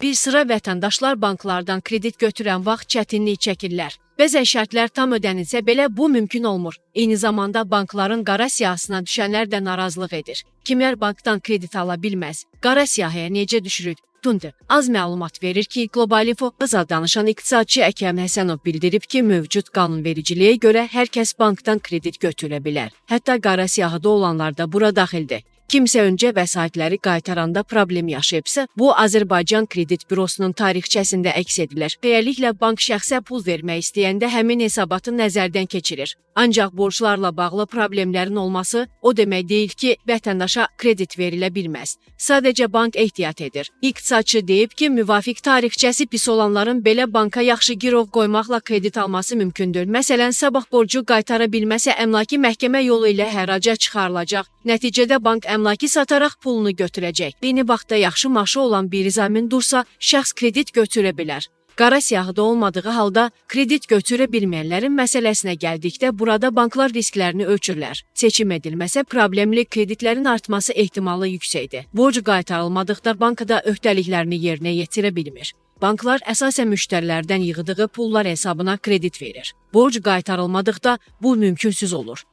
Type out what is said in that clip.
Bir sıra vətəndaşlar banklardan kredit götürən vaxt çətinlik çəkirlər. Bəzən şərtlər tam ödənilsə belə bu mümkün olmur. Eyni zamanda bankların qara siyahısına düşənlər də narazılıq edir. Kimlər bankdan kredit ala bilməz? Qara siyahıya necə düşürük? Tundur. Az məlumat verir ki, Global Info qıza danışan iqtisadçı Əkrəm Həsənov bildirib ki, mövcud qanunvericiliyə görə hər kəs bankdan kredit götürə bilər. Hətta qara siyahıda olanlar da bura daxildir. Kimsə öncə vəsaitləri qaytaranda problem yaşayıbsa, bu Azərbaycan Kredit Bürosunun tarixçəsində əks edilir. Beləliklə bank şəxsə pul vermək istəyəndə həmin hesabatı nəzərdən keçirir. Ancaq borclarla bağlı problemlərin olması o demək deyil ki, vətəndaşa kredit verilə bilməz. Sadəcə bank ehtiyat edir. İqtisadçı deyib ki, müvafiq tarixçəsi pis olanların belə banka yaxşı girov qoymaqla kredit alması mümkündür. Məsələn, sabah borcu qaytara bilməsə əmlakı məhkəmə yolu ilə hərraca çıxarılacaq. Nəticədə bank əmlakı sataraq pulunu götürəcək. Eyni vaxtda yaxşı maaşı olan bir zamin dursa, şəxs kredit götürə bilər. Qara siyahıda olmadığı halda kredit götürə bilməyənlərin məsələsinə gəldikdə burada banklar risklərini ölçürlər. Seçim edilməsə problemli kreditlərin artması ehtimalı yüksəkdir. Borc qaytarılmadıqda bankada öhdəliklərini yerinə yetirə bilmir. Banklar əsasən müştərilərdən yığdığı pullar hesabına kredit verir. Borc qaytarılmadıqda bu mümkünsüz olur.